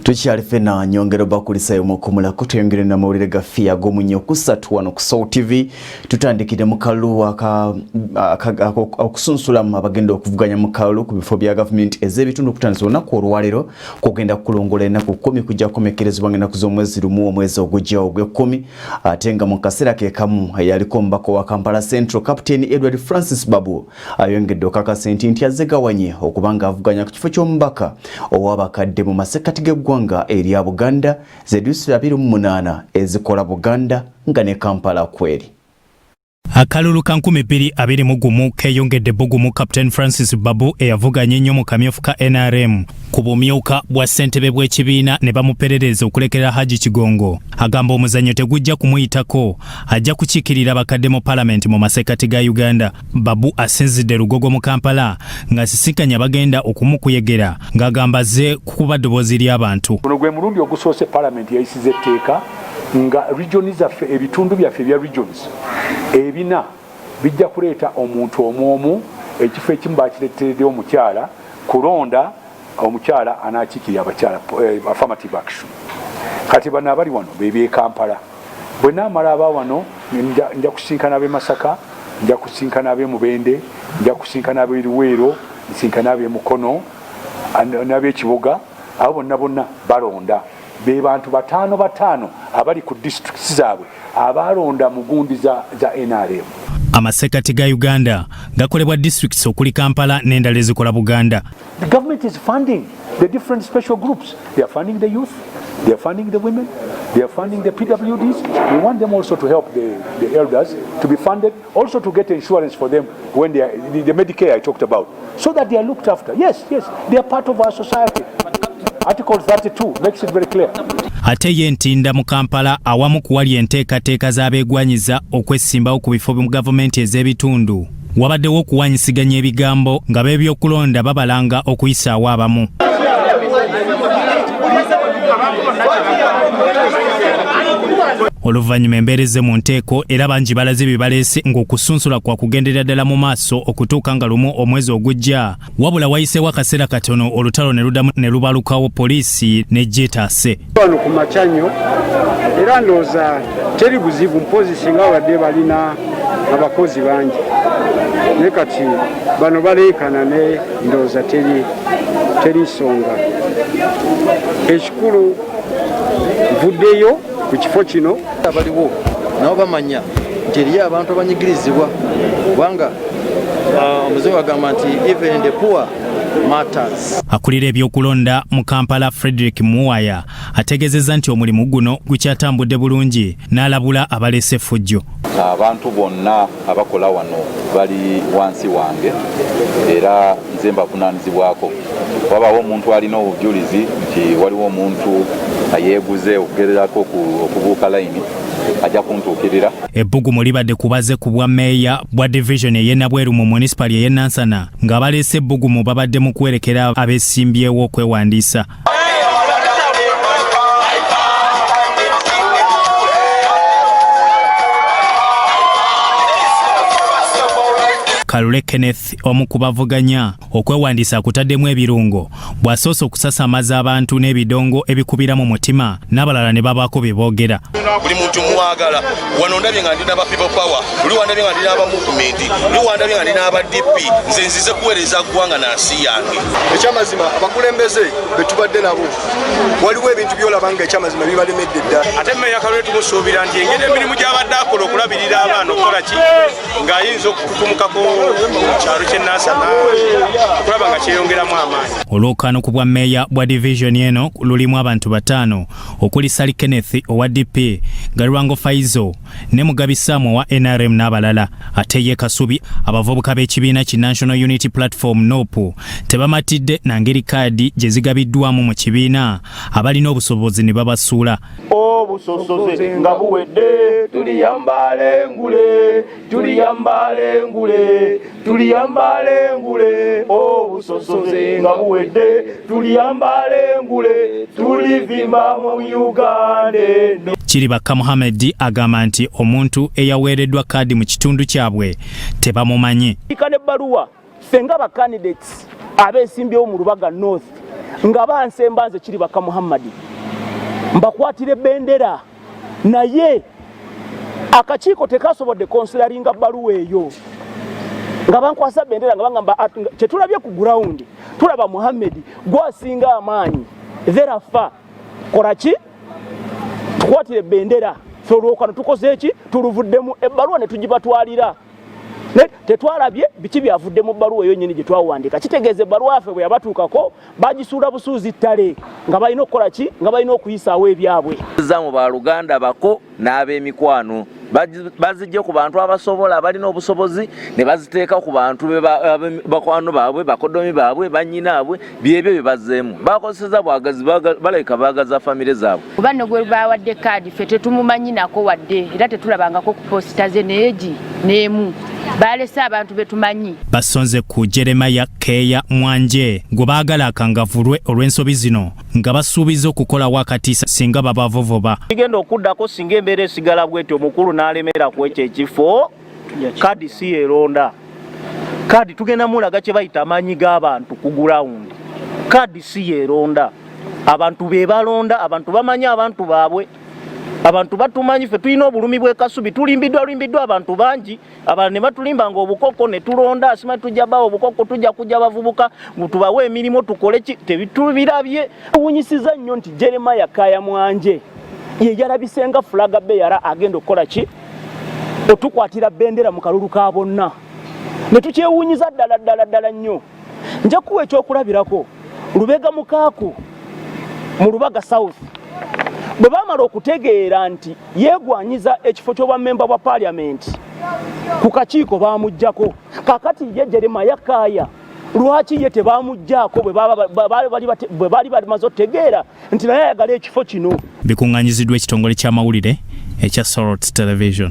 Tukyali fena nyongero bakulisayo mukumulako, tweyongere n'amawulire gaffe ag'omunyo kusatu wano ku Soul TV. Tutandikire mu kalulu okusunsulamu abagenda okuvuganya mu kalulu ku bifo bya gavumenti ez'ebitundu okutandisa olunaku olwaleero kugenda kulongola ennaku 10 kujja kukomekkerezebwa ng'ennaku z'omwezi 1 omwezi ogujja ogw'ekkumi. Ate nga mu kaseera ke kamu, eyaliko omubaka wa Kampala Central, Captain Edward Francis Babu, ayongedde okakasa nti azegawanye okuba ng'avuganya ku kifo ky'omubaka ow'abakadde mu masekkati g'eggwanga erya Buganda, ze disitulikiti 28 ezikola Buganda nga ne Kampala kweri. Akalulu ka 2021 keeyongedde bbugumu Captain Francis Babu eyavuganya ennyo mu kamyufu ka NRM ku bumyuka bwa ssentebe bw'ekibiina ne bamuperereza okulekera Haji Kigongo. Agamba omuzannyo tegujja kumuyitako, ajja kukiikirira bakadde mu palamenti mu masekkati ga Uganda. Babu asinzidde Lugogo mu Kampala ng'asisinkanye abagenda okumukuyegera ng'agamba azze kukuba ddoboozi ly'abantu. Guno gwe mulundi ogusoose palamenti yayisiza etteeka nga regioni zaffe, ebitundu byaffe ebya regions ebina bijja kuleeta omuntu omu omu. Ekifo ekimu bakireteredde omukyala, kulonda omukyala anakiikirira abakyala, affirmative action. Kati bano abali wano bebye Kampala. Bwe naamala aba wano, nja kusinkana ab'e Masaka, nja kusinkana ab'e Mubende, nja kusinkana ab'e Luweero, nsinkana ab'e Mukono n'ab'ekibuga. Abo bonna bonna balonda be bantu bataano bataano abali ku disitulikiti zaabwe abalonda mu gundi za NRM. Amasekkati ga Uganda gakolebwa disitulikiti okuli Kampala n'endala ezikola Buganda. The government is funding the different special groups. They are funding the youth, they are funding the women, they are funding the PWDs. We want them also to help the elders to be funded, also to get insurance for them when they are, the Medicare I talked about, so that they are looked after. Yes, they are part of our society. Article 32 makes it very clear. Ate ye Ntinda mu Kampala, awamu ku wali enteekateeka z'abeegwanyiza okwesimbawo ku bifo mu gavumenti ez'ebitundu, wabaddewo okuwanyisiganya ebigambo nga b'ebyokulonda babalanga okuyisaawo abamu. Oluvannyuma embeereze mu nteeko era bangi balaze bye baleese ng'okusunsula kwa kugenderera ddala mu maaso okutuuka nga 1 omwezi ogujja. Wabula wayiseewo akaseera katono, olutalo ne luddamu ne lubalukawo, poliisi n'ejjeetaase. Wano ku makya nnyo, era ndowooza teri buzibu, mpozi singa babadde balina abakozi bangi, naye kati bano baleekana ne ndowooza teri nsonga. Ekikulu nvuddeyo ku kifo kino. Abaliwo nabo bamanya nti eriyo abantu abanyigirizibwa, kubanga omuzungu agamba nti even the poor matters. Akulira ebyokulonda mu Kampala, Frederick Muwaya, ategeezezza nti omulimu guno gukyatambudde bulungi n'alabula abaleese effujjo. Abantu bonna abakola wano bali wansi wange era nze mbavunaanyizibwako. Wabaawo omuntu alina obujulizi nti waliwo omuntu ayeeguze okugererako okubuuka layini, ajja kuntuukirira. Ebbugumu libadde kubaze ku bwa meeya bwa division ey'e Nabweru mu munisipaali ey'e Nansana, ng'abaleese ebbugumu babadde mu kuwerekera abeesimbyewo okwewandiisa. Kalule Kenneth, omu ku bavuganya okwewandiisa, akutaddemu ebirungo bw'asoose okusasamaza abantu n'ebidongo ebikubira mu mutima n'abalala ne babaako bye boogera. Buli muntu mwagala wano. Ndabye nga ndi n'aba People Power, luli wandabye nga ndi n'aba Movement, luli wandabye nga ndi n'aba DP. Nze nzize kuweereza ggwanga na nsi yange. Ekyamazima, abakulembeze betubadde nabo, waliwo ebintu byolaba nga ekyamazima bibalemedde ddala. Ate meeya Kalule tumusuubira nti engeri emirimu gy'abadde akola okulabirira abaana, okukola ki, ng'ayinza okututumukako mu kyalo ky'e Nansana okulaba nga kyeyongeramu amaanyi. Olwokaano ku bwa meeya bwa divisioni eno lulimu abantu bataano okuli Sali Kenneth owa DP, Galwango Faizo ne Mugabi Sam owa NRM n'abalala. Ate ye Kasubi, abavubuka b'ekibiina ki National Unity Platform, NUP, tebamatidde na ngeri kaadi gye zigabiddwamu mu kibiina, abalina obusobozi ne babasuula. Obusosoze nga buwedde, tuliyambala engule, tuliyambala engule, tuliyambala engule. Obusosoze nga buwedde, tuliyambala engule, tulivimba mu Uganda eno. Kiribakka Muhammed agamba nti omuntu eyaweereddwa kaadi mu kitundu kyabwe tebamumanyi. Nebbaluwa ffe nga ba candidates abeesimbyewo mu Lubaga North. Nga bansemba nze Kiribaka Muhammadi mbakwatire bendera, naye akakiiko tekasobodde consideringa bbaluwa eyo nga bankwasa bendera, nga bagamba kyetulabye ku ground, tulaba Muhammedi gwasinga amaanyi, therefore kola ki, tukwatire bendera. Fe olwokano tukoze eki, tuluvuddemu ebbaluwa ne tugibatwalira. Tetwalabye biki byavudde mu bbaluwa eyo nyini gye twawandiika. Kitegeeza ebbaluwa yaffe bwe yabatuukako bagisuula busuuzi ttale, nga balina okukola ki, nga balina okuyisaawo ebyabwe. Za mu baluganda bako n'ab'emikwano bazijje ku bantu abasobola, abalina obusobozi, ne baziteeka ku bantu bakwano baabwe, bakodomi baabwe, bannyinaabwe. Byebyo bye bazzeemu bakozeseza bwagazi, balabika baagaza famire zaabwe. Kuba ne gwe bawadde kaadi ffe tetumumanyi nako wadde, era tetulabangako ku poster ze neegi n'emu. Balese abantu betumanyi. Basonze ku Jeremaya Keeya Mwanje gwe baagala akangavulwe olw'ensobi zino, nga basuubiza okukolawo akatiisa singa babavuvuba. Kigenda okuddako singa embeera esigala bwetyo, omukulu n'alemera ku ekyo ekifo, kadi si yeronda kadi. Tugenda mulaga kye bayita amaanyi g'abantu ku ground. Kadi si yeronda, abantu be balonda. Abantu bamanyi abantu baabwe, abantu batumanyi ffe. Tulina obulumi bw'e Kasubi, tulimbiddwa limbiddwa abantu bangi. Abalala ne batulimba nga obukoko ne tulonda, simanyi tujja bawa obukoko, tujja kujja bavubuka tubawe emirimu, tukole ki, tebitubirabye. Wunyisiza nnyo nti Jeremaya Kaya Mwanje ye yalabise nga flag bearer agenda okukola ki, otukwatira bendera mu kalulu ka bonna, ne tukyewuunyiza ddala ddala ddala nnyo. Nja kuwa ekyokulabirako: Lubega Mukaaku mu Lubaga South, bwe baamala okutegeera nti yeegwanyiza ekifo ky'obwammemba bwa paaliyamenti, ku kakiiko bamuggyako. Kakati ye Jeremaya Kaaya lwaki ye tebamuggyako bwe baali bamaze otegeera nti naye ayagala ekifo kino? Bikuŋŋanyiziddwa ekitongole ky'amawulire ekya Sorot Television.